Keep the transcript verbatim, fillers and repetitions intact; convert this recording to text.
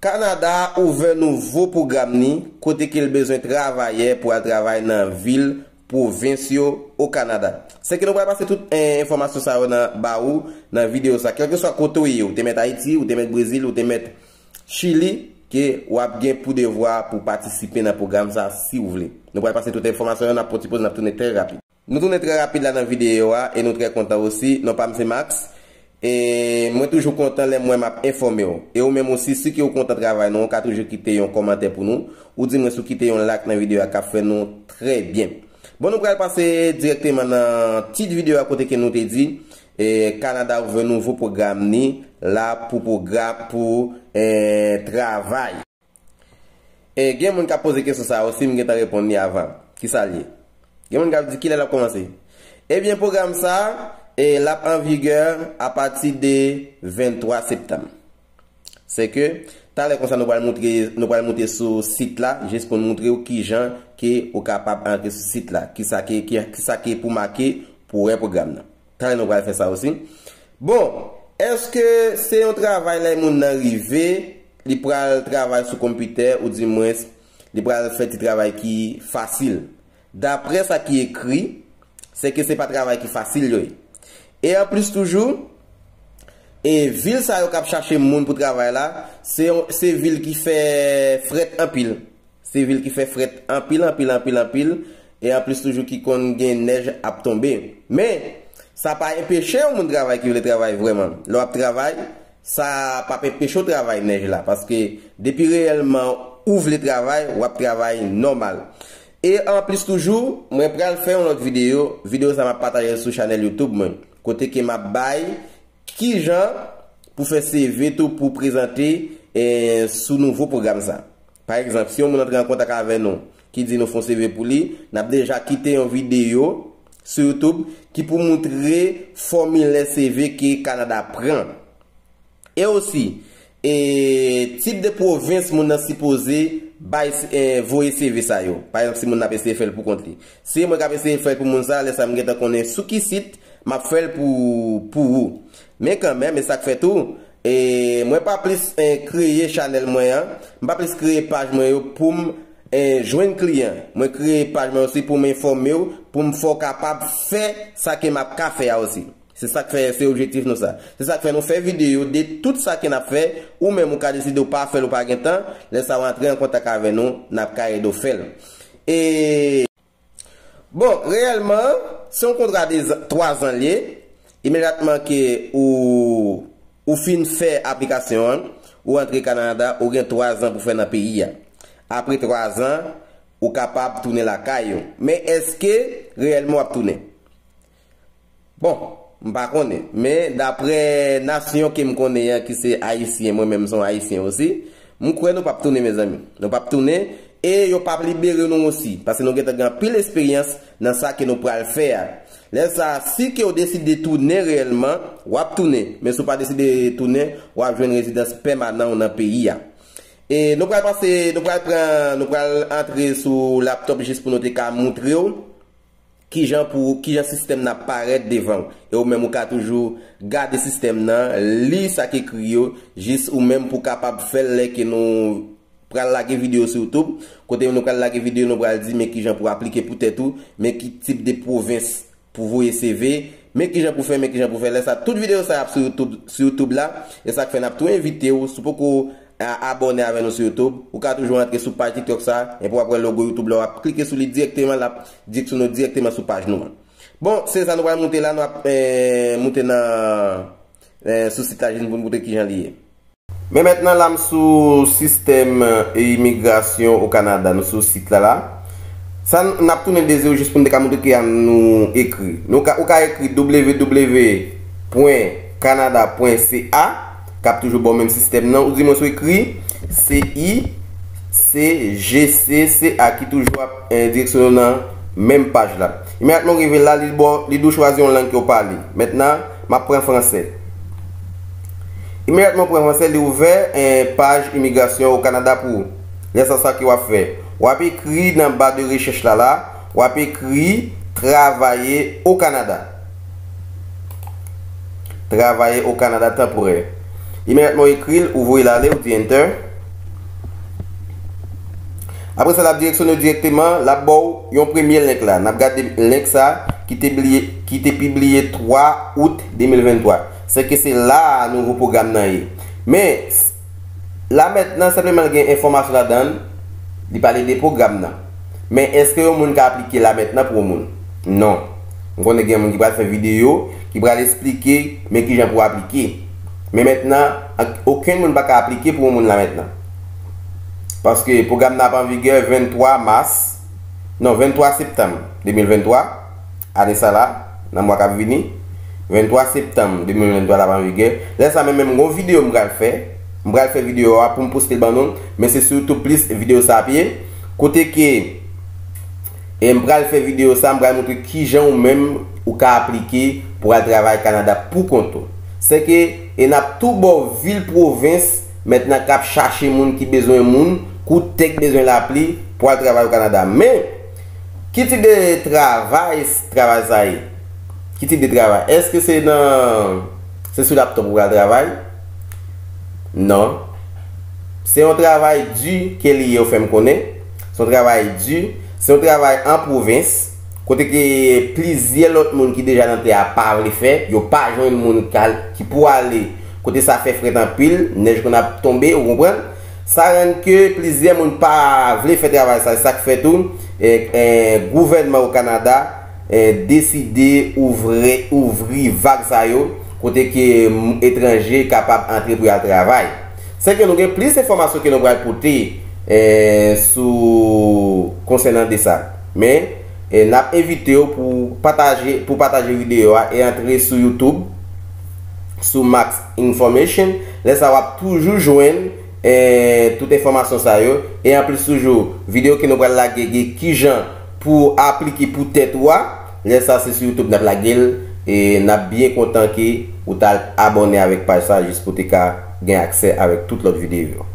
Kanada ouvè nouvo pwogram ni kote ke l bezwen travayè pou al travay nan vil, pwovens yo o Kanada. Se ke nou pral pase tout, eh, enfòmasyon sa yo nan ba ou nan videyo sa. Kèlkeswa kote w ye, ou te mèt Ayiti, ou te mèt Brezil, ou te mèt Chili, ke w ap gen pou devwa pou patisipe nan pwogram sa si w vle. Nou pral pase tout enfòmasyon yo, n ap pran ti poz, n ap tounen trè rapid. Nou tounen trè rapid la nan videyo a e nou trè kontan osi. Non pa m se Max. E mwen toujou kontan lè m wè m ap enfòme w. E ou menm osi, si ke w kontan travay nou, ou ka toujou kite yon kòmantè pou nou. Ou di mwen si w kite yon like nan videyo a k ap fè nou trè byen. Bon, nou pral pase dirèkteman nan tit videyo a kote ke nou te di, e, Kanada ouvè nouvo pwogram ni la pou pwogram pou, e, travay. E gen moun k ap poze kesyon sa a osi, m gentan reponn li avan. Kisa l ye? Gen moun k ap di kilè l ap kòmanse. Ebyen, pwogram sa a, e, l ap an vigè apati de venntwa septanm. Se ke, talè konsa nou pral montre, nou pral monte sou sit la, jis pou n montre w kijan ke ou kapab antre sou sit la, kisa ke, ki, kisa ke pou make pou wè pwogram nan. Talè nou pral fè sa osi. Bon, èske se yon travay lè moun nan rive, li pral travay sou konpitè, oudimwens, li pral fè ti travay ki fasil? Daprè sa ki ekri, se ke se pa travay ki fasil yo ye. E anplis toujou, e vil sa yo k ap chache moun pou travay la, se yon, se vil ki fè frèt anpil. Se vil ki fè frèt anpil, anpil, anpil, anpil, e anplis toujou ki konn gen nèj ap tonbe. Men, sa pa enpeche yon moun travay ki vle travay vrèman. Lè w ap travay, sa p ap enpeche w travay nèj la, paske depi reyèlman ou vle travay, w ap travay nòmal. E anplis toujou, mwen pral fè yon lòt videyo. Videyo sa m ap pataje l sou chanèl YouTube mwen, kote ke m ap bay kijan pou fè C V tou pou prezante, eh, sou nouvo pwogram sa. Pa egzanp, si yon moun antre an kontak avè nou, ki di nou fè yon C V pou li, n ap deja kite yon videyo sou YouTube ki pou montre fòmilè C V ke Kanada pran. E osi, e tip de pwovens moun nan sipoze bay, e voye C V sa yo. Pa egzanp, si moun nan ap eseye fè l pou kont li. Si mwen k ap eseye fè l pou moun sa, lè sa m gentan konnen sou ki sit m ap fè l pou, pou ou. Men kanmenm, e sa k fè tou, e mwen pa plis, e, kreye chanèl mwen an, m pa plis kreye paj mwen yo pou m, e, jwenn kliyan. Mwen kreye paj mwen osi pou m enfòme w, pou m fè w kapab fè sa ke m ap ka fè a osi. Se sa k fè, se objektif nou sa. Se sa k fè nou fè videyo de tout sa ke n ap fè. Ou menm ou ka deside ou pa fè l, ou pa gen tan. Lè sa w antre an kontak avè nou, n ap ka ede w fè l. E, bon, reyèlman, se yon kontra de zan, twa zan l ye. Imedyatman ke ou, ou fin fè aplikasyon an, ou antre Kanada, ou gen twa zan pou fè nan peyi a. Apre twa zan, ou kapab tounen lakay ou. Men èske reyèlman w ap tounen? Bon, m pa konnen, men daprè nasyon ke m konnen an, ki se ayisyen, mwen menm m se yon ayisyen osi, m kwè nou p ap tounen, mezanmi. Nou p ap tounen, e yo p ap libere nou osi, paske nou gentan gen anpil esperyans nan sa ke nou pral fè a. Lè sa a, si ke w deside tounen reyèlman, w ap tounen, men si w pa deside tounen, w ap jwenn rezidans pèmanan w nan peyi a. E nou pral pase, nou pral pran, nou pral antre sou laptop jis pou nou te ka montre w kijan pou, kijan sistèm nan ap parèt devan w. E ou menm ou ka toujou gade sistèm nan, li sa k ekri yo, jis ou menm pou kapab fè l lè ke nou pral lage videyo sou YouTube. Kote nou pral lage videyo, nou pral di men kijan pou aplike pou tèt ou, men ki tip de pwovens pou voye C V, men kijan pou fè, men kijan pou fè. Lè sa, tout videyo sa y ap sou YouTube, sou YouTube la, e sa k fè n ap tou envite w, si w poko a, abòne avè nou sou YouTube, ou ka toujou antre sou paj TikTok sa, epi w ap wè logo YouTube la, w ap klike sou li dirèkteman, l ap direksyone w dirèkteman sou paj nou an. Bon, se sa nou pral moute la, nou ap, eh, moute nan, eh, sou sit la jis pou n moute kijan li ye. Men mentnan la, m sou sistèm, eh, imigrasyon o Kanada, nou sou sit la la. Sa n, n ap tounen de zewo jis pou n te ka montre ki a nou ekri. Nou ka, ou ka ekri w w w pwen kanada pwen c a, k ap toujou ba w menm sistèm nan, ou di mwen sou ekri C I C G C C A ki toujou ap, eh, direksyone w nan menm paj la. Imedyatman w rive la, li ba w, li di w chwazi yon lang ke w pale. Mentnan, m ap pran fransè. Imedyatman w pran fransè, li ouvè, eh, paj imigrasyon o Kanada pou ou. Lè sa, sa ke w ap fè? W ap ekri nan ba de rechèch la la, w ap ekri travaye o Kanada. Travaye o Kanada tanporè. Imedyatman w ekri l, ou voye l ale, ou di enter. Apre sa, l ap direksyone w dirèkteman, l ap ba w yon premye link la. N ap gade link sa ki te bliye, ki te pibliye twa out de mil venntwa. Sèke se la a nouvo pwogram nan ye. Men, s- la mentnan, senpleman l gen enfòmasyon ladan l, li pale de pwogram nan. Men èske yon moun ka aplike la mentnan pou yon moun? Non. M konnen gen moun ki pral fè videyo, ki pral esplike men kijan pou aplike. Men mentnan, okenn moun pa ka aplike pou yon moun la mentnan. Paske pwogram nan ap an vigè venntwa mas, non, venntwa septanm de mil venntwa, ane sa la, nan mwa k ap vini, venntwa septanm de mil venntwa l ap an vigè. Lè sa menm, menm gon videyo m pral fè, m pral fè videyo a pou m poste l ban nou, men se sou YouTube plis videyo sa ap ye, kote ke e m pral fè videyo sa, m pral montre kijan ou menm ou ka aplike pou al travay Kanada pou kont ou. Sèke e n ap tou ba w vil pwovens mentnan k ap chache moun ki bezwen moun, kou tèk bezwen lapli pou al travay o Kanada. Men, ki tip de travay, travay sa ye? Ki tip de travay? Èske se nan, se sou laptop ou pral travay? Non. Se yon travay di ke li ye, yo fè m konnen. Se yon travay di. Se yon travay an pwovens, kote ke plizyè lòt moun ki deja nan tè a pa vle fè, yo pa jwenn moun kal- ki pou ale kote sa fè frèt anpil, nèj konn ap tonbe, ou konprann? Sa rann ke plizyè moun pa vle fè travay sa, se sa k fè tou, e, e, gouvènman o Kanada, e, deside ouvre, ouvri vag sa yo, kote ke m- etranje kapab antre pou y al travay. Sèke nou gen plis enfòmasyon ke nou pral pote, e, sou, konsènan de sa. Men, e, n ap envite w pou pataje, pou pataje videyo a e antre sou YouTube, sou Max Information. Lè sa w ap toujou jwenn, e, tout enfòmasyon sa yo. E anplis toujou, videyo ke nou pral lage, gen kijan pou aplike pou tèt ou a. Lè sa se sou YouTube n ap lage l, e n ap byen kontan ke ou t al abòne avèk paj sa jis pou te ka gen aksè avèk tout lòt videyo yo.